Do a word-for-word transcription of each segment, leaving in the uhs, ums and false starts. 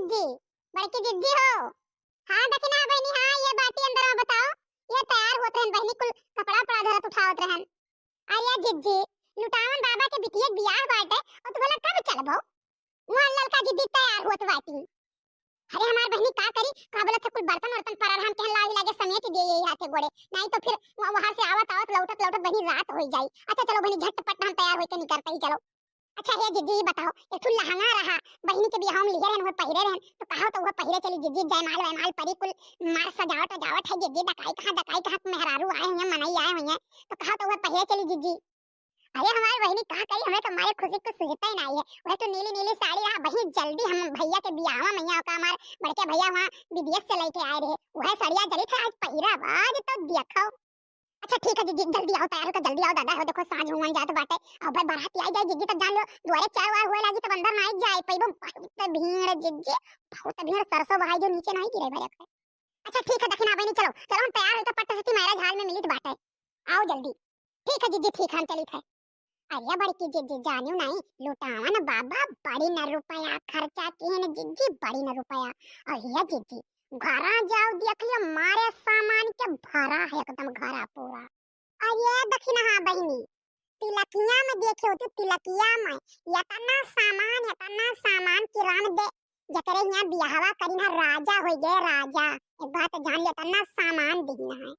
जी, बड़की जिज्जी हो। हाँ, दखिना बहिनी, हाँ, ये बाटी अंदर में बताओ। ये तैयार होत रहन बहिनी, कुल कपड़ा उपड़ा धरत उठावत रहन। अरे जिज्जी, लुटावन बाबा के बिटिया के बियाह बाटे, और तू बोला कब चलबो? वहाँ ललका जिज्जी तैयार होत बाटी। अरे हमार बहिनी का करी, का बोलत है, कुल बर्तन वर्तन परल हम कहन लाही लागे समेट दिए यही हाथे गोड़े, नहीं तो फिर वह-, वहाँ से आवत आवत लौटत लौटत बहिनी रात हो जाई। अच्छा चलो बहिनी, झटपट हम तैयार होके निकलते ही चलो। अच्छा हे जिज्जी, ई बताओ, एक ठो लहंगा रहा, बहिनी के बियाह में लिहे रहन, वह पहिरे रहन, तो कहा तो वह पहिरे चली जिज्जी, जयमाल वयमाल परी कुल मार सजावट वजावट है जिज्जी, डकाई कहाँ, डकाई कहाँ के मेहरारू आए हुए हैं, मनई आए हुए हैं, तो कहा तो वह पहिरे चली जिज्जी। अरे हमार बहिनी का करी, हमें तो हमारे खुशी को सुझता ही नहीं है। वह तो नीली नीली साड़ी रहा, वही जल्दी हम भैया के बियाह में मैया का हमार बड़के भैया वहाँ विदेश से लेके आए रहे, वह साड़िया जरी था आज पहिरा, आज तो देखो। अच्छा ठीक है जिज्जी, जल्दी आओ, तैयार होकर जल्दी आओ दादा, हो देखो साँझ हुअन जात बाटे। अब भाई बारात आई जाए जिज्जी, तब जान लो दुआरे चार वार हुए लागी, तब अंदर ना आई जाए पैबो। बहुत भीड़ जिज्जी, बहुत भीड़, सरसों बहाई जो नीचे नहीं गिरे भरे। अच्छा ठीक है दखिना बहिनी, चलो चलो हम तैयार होकर पट्ट सिटी मैरिज हॉल में मिलित बाटे, आओ जल्दी। ठीक है जिज्जी, ठीक है हम चलित है। अरे बड़की जिज्जी, जानियो नहीं, लुटावन बाबा बड़ी न रुपया खर्चा किहन जिज्जी, बड़ी न रुपया। अरे जिज्जी, घरा जाओ देख लियो, मारे सामान के भरा है एकदम घरा पूरा। अरे दखिना हाँ बहिनी, तिलकिया में देखे होती, तिलकिया में इतना सामान, इतना सामान कि राम दे, जकरे यहाँ बियाहवा करी ना राजा हो गए राजा। एक बात जान ले, इतना सामान दीन है।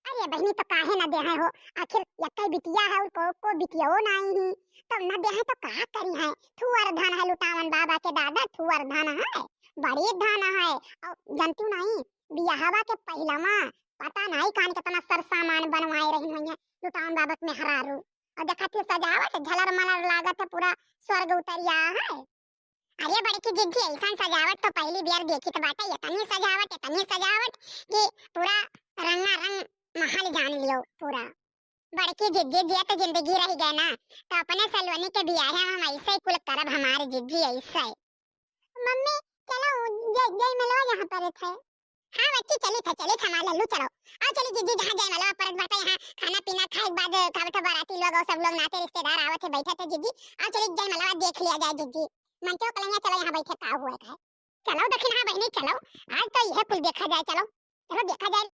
अरे बहिनी, तो काहे ना देहे हो, आखिर यक्कै बिटिया है और को, को बिटियाओ नाई ही, तो ना देहे तो का करी है? थुअर धन है लुटावन बाबा के दादा, थुअर धन है, बड़ी धन है। और जनतू नहीं, बियाहवा के पहिलवा पता नहीं कान कितना सर सामान बनवाए रही हुई है लुटावन बाबा के मेहरारू। और देखा थी सजावट, झलर मलर लागत है, पूरा स्वर्ग उतरिया है। अरे बड़की जिज्जी, ऐसन सजावट तो पहली बेर देखी तो बाटे, इतनी सजावट, इतनी सजावट कि पूरा रंगा रंग महल जान लियो पूरा। बड़की जिज्जी, जे तो जिंदगी रह गए ना, तो अपने सलोनी के बियाहे में हम ऐसे ही कुल करब हमारे जिज्जी, ऐसे। मम्मी, चलो, जय, जयमलवा यहाँ पर है। हाँ बच्ची, चली था, चली था, हमार लल्लू, चलो। आओ चली जिज्जी, जहाँ जयमलवा परत बाटे, यहाँ खाना पीना खाए के बाद का बेटा बाराती लोग और सब लोग नाते रिश्तेदार आवत है, बैठे थे जिज्जी। आओ चली जयमलवा देख लिया जाए जिज्जी। मनते हो कलैया, चलो यहाँ बैठे, का हुआ है? चलो दखिना बहिनी, चलो, आज तो यह कुल देखा जाए, चलो, चलो देखा जाए।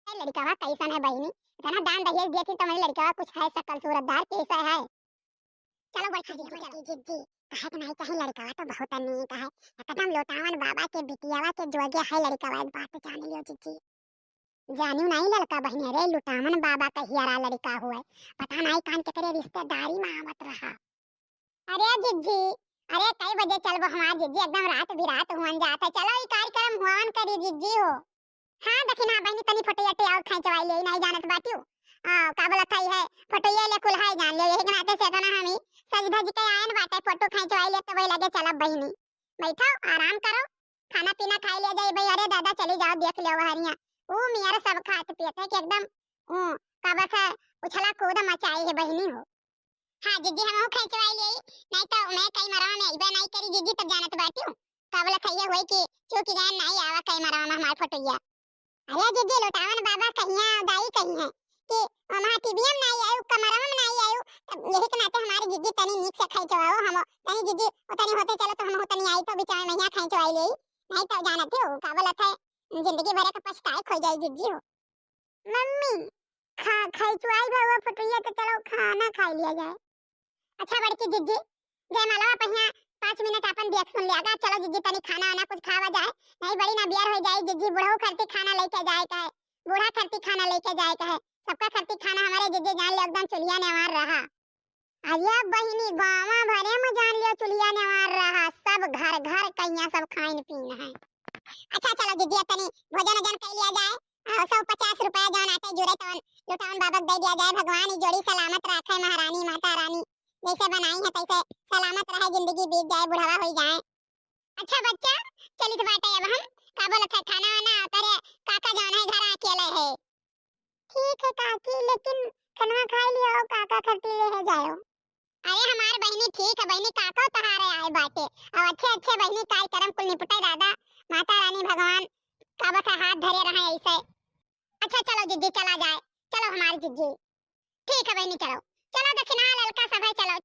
ए लड़कवा कैसन है बहिनी? इतना दान दहेज देती तो मेरे लड़कवा कुछ है, सकल सूरतदार कैसा है? चलो बैठा जी, चलो। जिज्जी, कहे के नहीं कहीं, लड़कवा तो बहुत नीक है, एकदम लुटावन बाबा के बिटियावा के जोगे है लड़कवा, एक बात जान लियो जिज्जी। जानियो नहीं लड़का बहिनी, अरे लुटावन बाबा का हियारा लड़का हुए, पता नहीं कान के तेरे रिश्तेदारी में आवत रहा। अरे जिज्जी, अरे कई बजे चलबो हमार जिज्जी, एकदम रात बिरात हुअन जात है। चलो ई कार्यक्रम हुआन करी जिज्जी हो। हाँ दखिना बहिनी, तनी फोटो अटे और खींचवाई ले, नहीं जानत बाटियो। आ, का बोलत है, है फोटो ये ले कुल है जान ले, यही के नाते से इतना हम ही सज धज के आयन बाटे, फोटो खींचवाई ले तो वही लगे चलब बहिनी। बैठो, आराम करो, खाना पीना खाई ले जाई भाई। अरे दादा चली जाओ, देख लो हरिया, ऊ मियार सब खात पियत है कि एकदम, ऊ, का बस है, उछला कूद मचाई है बहिनी हो। हाँ जिज्जी, हमहू खींचवाई लेई, नहीं तो मैं कई मरवा में अइबे नहीं करी जिज्जी, तब जानत बाटियो। का बोलत है ये होई कि चूक गए नहीं आवा कई मरवा में हमार फोटोइया। अरे जिज्जी, लुटावन बाबा कहिया दाई कही है कि हमार टीवीएम नहीं आयु, कमरवा में नहीं आयु, तब यही के नाते हमारी जिज्जी तनी नीक से खींचवाओ हम, तनी जिज्जी उतनी होते चलो तो हम उतनी आई तो बिचारे मैया खींचवाई लेई, नहीं तो जानत हो का बोलत है जिंदगी भर का पछताए खो जाई जिज्जी हो। मम्मी, खा, खाई चुआई बा वो फटुइया, तो चलो खाना खाई लिया जाए। अच्छा बड़की जिज्जी, जयमालवा पहिया पाँच मिनट अपन देख सुन लिया गा। चलो जिज्जी, तनी खाना वाना कुछ खावा जाए, नहीं बड़ी ना बियर हो जाए जिज्जी। बूढ़ो खरती खाना लेके जाए का है, बूढ़ा खरती खाना लेके जाए का है। सबका खरती खाना हमारे जिज्जी जान ले एकदम चुलिया नेवार रहा। अरे बहिनी, गाँवा भरे में जान लियो चुलिया नेवार रहा, सब घर घर कहिया सब खाइन पीन है। अच्छा चलो जिज्जी, तनी भोजन ओजन कर लिया जाए, और सौ पचास रुपया जौन आटे जुरे तौन लुटावन बाबक दे दिया जाए। भगवान ई जोड़ी सलामत राखे, महारानी माता रानी जैसे बनाई है तैसे सलामत रहे, जिंदगी बीत जाए, बुढ़ावा हो जाए। अच्छा बच्चा, चलित बाटे अब हम, का बोलत है, खाना वाना करे, काका जौन है घर अकेले है। ठीक है काकी, लेकिन खनवा खाई लियो, काका खरती ले है जायो। अरे हमार बहिनी ठीक है बहिनी, काका तहारे आए बाटे। अब अच्छे अच्छे बहिनी कार्यक्रम कुल निपटे दादा, माता रानी भगवान का बस हाथ धरे रहे ऐसे। अच्छा चलो जिज्जी चला जाए, चलो हमारी जिज्जी। ठीक है बहिनी चलो, चलो दखिना ललका